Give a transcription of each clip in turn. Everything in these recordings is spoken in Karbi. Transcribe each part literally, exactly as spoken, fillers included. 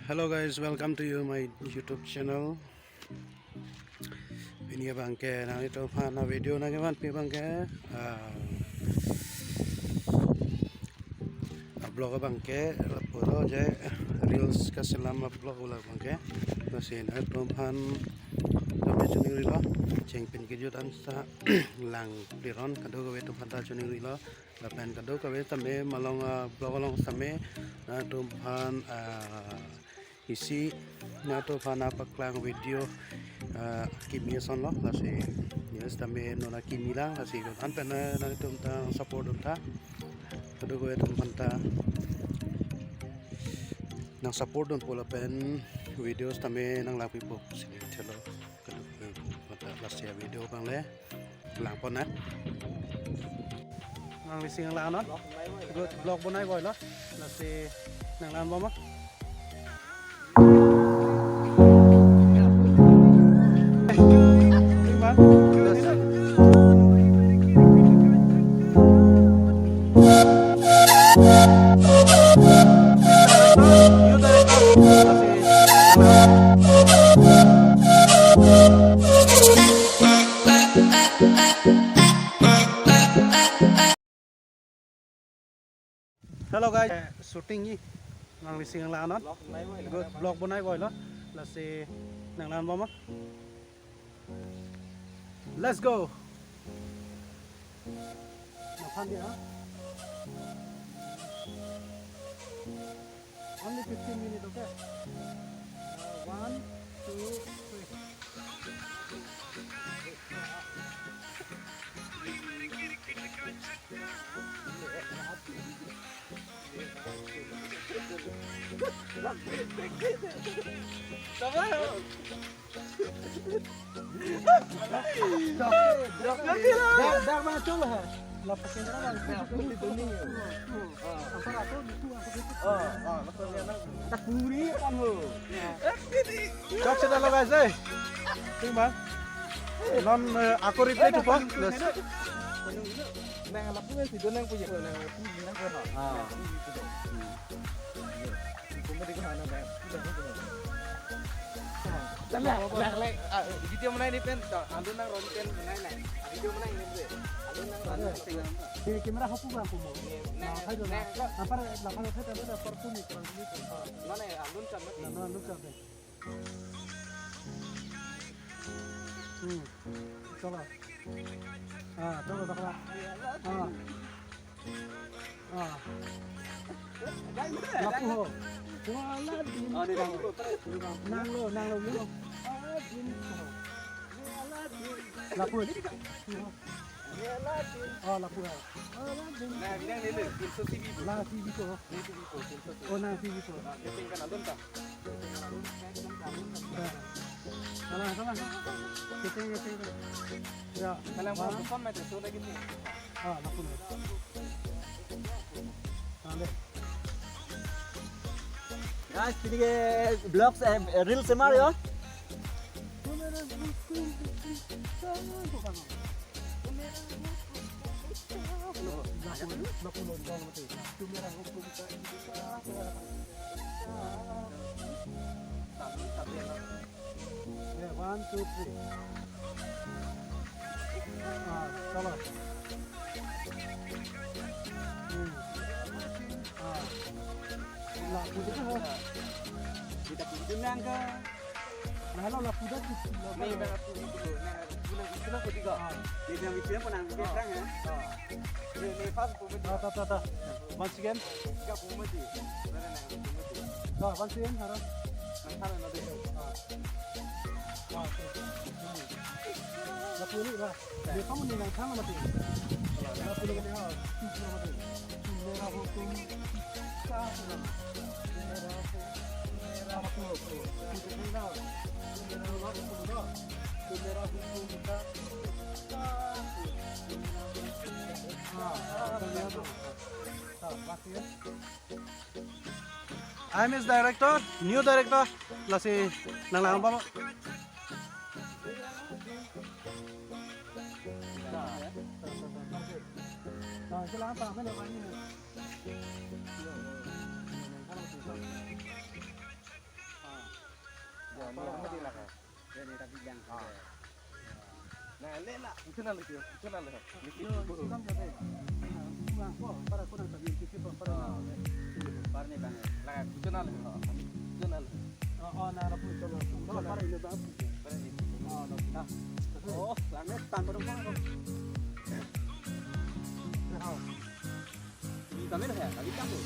Hello guys, welcome to you my YouTube channel. Pini abangke nanglitum aphan a video nangkevanpi abangke, ah, a vlog abangke lapu lo je reels kaselam a vlog ula abangke. Lasi nanglitum aphan tame chiningrilo, chengpin kejut ansa lang pliron kadokave atum aphan ta chiningrilo. Lapen kadokave tame malong a vlog along tame nanglitum aphan, ah, isi nanglitum aphan a paklang video, ah, kimi ason lo, lasi news tame non akimi lang, lasi non an pen, ah, nanglitum ta support dun tha. Kadokave atum aphan ta nang support dunpo lapen videos tame nanglangpipo pusi ningthelo. Kadokave atum aphan ta lasi a video abang le langpon na. Nang lisi nang lang non. Good vlog bonai boy lo. Lasi nang lang bom. Hello guys, eh, shooting ni nang lisi nang lang non. Good vlog bonai boy lo. Lasi nang lang bom. Let's go. Naphan dia. Only fifteen minutes, okay? Uh, one, two, three. Dak, dak mangchul ha. Lapu kamera mangchul. Dak puri kan ho. Chok cheda lo guys, eh. Ting bang. Non, eh, ako replay thupo. Yes. Nang lapu si donang punya. Nang lapu nang ko ha. Ah. Video menai ni pen, alun nang ron pen menai nai. Video menai ni pen. Alun nang ron pen. Di kamera hapu bang kumo. Nah, hai dona. Lapar, lapar, lapar, lapar pun ni, kurang ni. Mana ya, alun kan? Nah, alun kan. Hmm. Chalo. Ah, chalo, dakla. Ah. Ah. Lapu ho. Nanglo, nanglo, nanglo. Lapu. Oh, lapu ho. Nah, bilang ni le, pinso T V po. Nah, T V po. Ni T V po, pinso T V. Oh, nah, T V po. Nah, dia tinggal alun ta. Salah, salah. Kecil, kecil. Ya. Kalau mau bukan macam tu lagi ni. Ah, lapu na. Guys, pini ke vlogs, eh, reels semar yo. Yeah, one, two, three. Ah, chalo. Hmm. Ah. Lapu dei ho. Kita pintu nang ke. Nah, lo lapu dei. Ni dah lapu itu. Nah, guna itu lah ketiga. Ah. Dia yang itu yang pernah dia terang ya. Ah. Ni, ni pas pun. Ah, ta, ta, ta. Once again. Tiga pun mati. Mana nak pun mati. Ah, once again, harap. Nang sana nanti. Ah. Lapu ni lah. Dia kamu ni nang sana mati. Lapu ni ha. Mera hukum. Mera hukum. Ah, masih ya. I am his director, new director, lasi nang lang bom. Ini tapi yang Ah. Nah, le la, itu na le, itu na le. Yo, itu kan jadi. Nah, kurang kok, para kurang tapi itu sih, para. Ah, para ni bang. Lah, itu na le. Itu na le. Oh, oh, nah, rapu coba. Coba para ini bang. Para ini. Oh, nah. Oh, langit tanpa dong. Nah. Kami dah ya, kami kan tuh.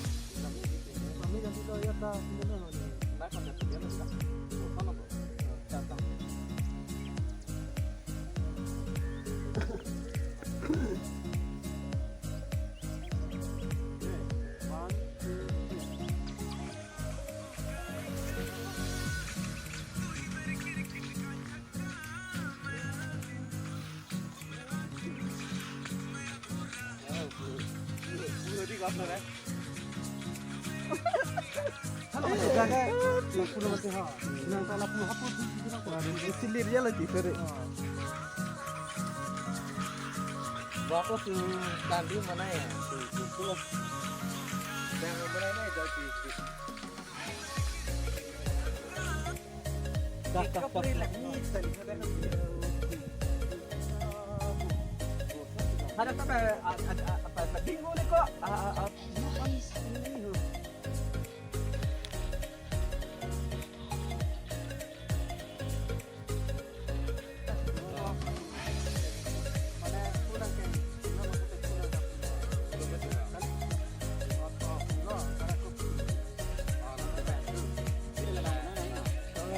Kami kan tuh ya, tak, ini loh. Nah, kan dia tuh, dia tuh, kan. Tuh, kan, tuh. Datang. One, two, three. Halo, jaga. Yang pulo masih ha. Yang salah pulo hapus. Waduh, isilir ya lagi, sorry. Bagus tuh, tadi mana ya? Tuh, tuh, tuh. Yang mana ini jadi. Dah, dah, dah. Ada apa? Ada, ada apa? Bingung nih kok. Ah, ah, ah.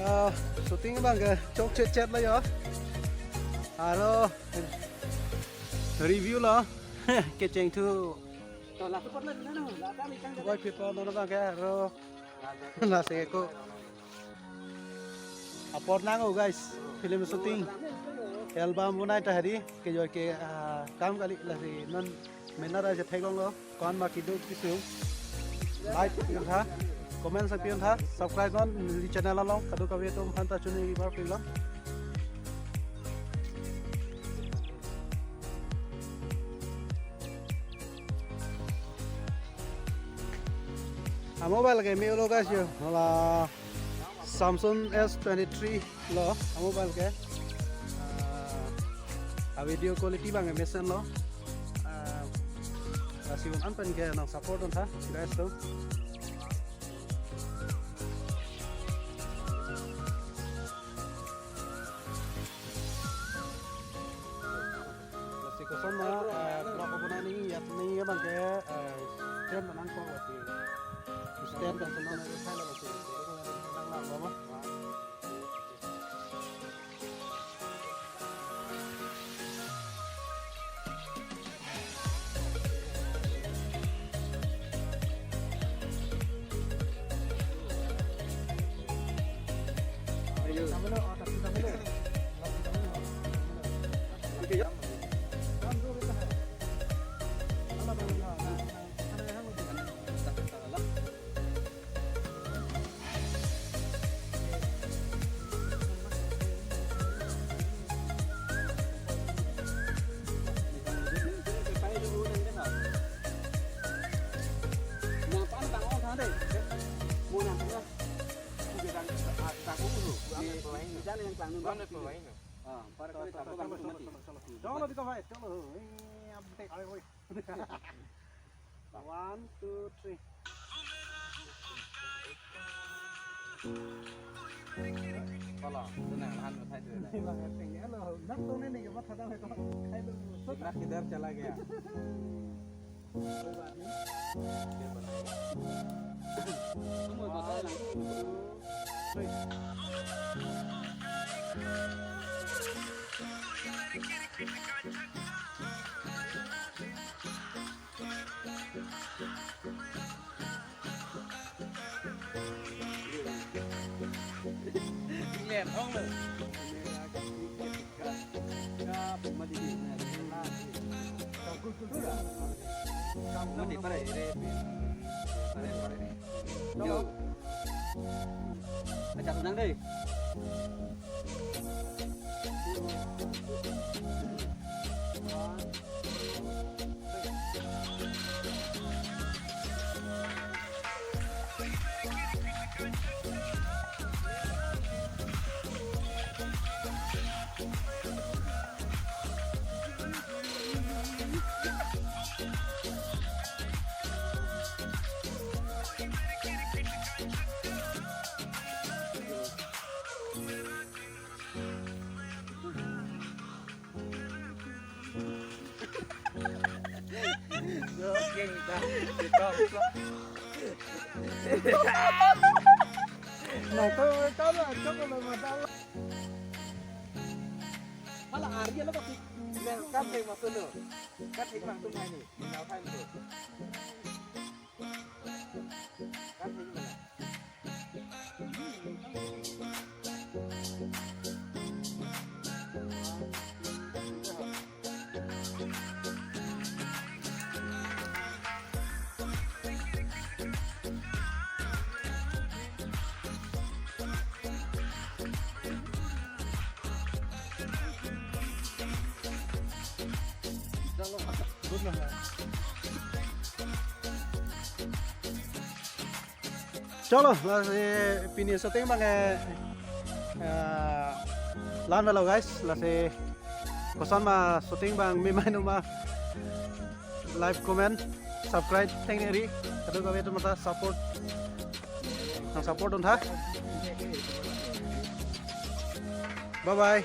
Ah, shooting abang ke chokchetchet lo yo. Aro review lo. Kecheng thu. Oi, people, non abang ke aro. Nasi ko. Apor nang o guys, film shooting, album bonai ta hari, kejoi ke, ah, kam kali lasi non mena ra je theklong lo, kon ma kedo kisu. Like pion tha, comment sa pion tha, subscribe non neli channel along, kadokave atum aphan ta chini bar pilong. A mobile ke me-olo guys yo. Hala Samsung S twenty-three lo a mobile ke. Ah, a video quality abang mesen lo. Ah, lasi un-an pen ke nang support un tha guys to. Lasi koson ma, eh, blog abonai nangji, ya, nangji abang ke, eh, stand nangkok lasi. Stand dan senang nang khai lasi. Nang lang, mama. Chalo, chalo, chalo, chalo. Chalo, dikha bhai, chalo. Ini update. One, two, three. Kalau, tenang, lahan uthai dulu. Ini bang, acting ya lo. Nak tuh nih, nih, mata dah, kok. Hai lo. Ikhlas kidhar chala gaya. Koy baat nahi. Tuh, mau bata lang. Ngen hong lo. Mati pare, pare, pare. Yo. Ajak nang deh. Nah, kalau kalau kalau masalah. Hala ari lo pati. Kan thek masuk lo. Kan thek langsung main ni. Nah, kan tu. Kan thek mana? Chalo, lasi pini shooting abang ke, eh, la-an lo guys, lasi koson ma shooting abang me mai numa, like, comment, subscribe thengri, kadokave atum ta support, nang support duntha. Bye bye.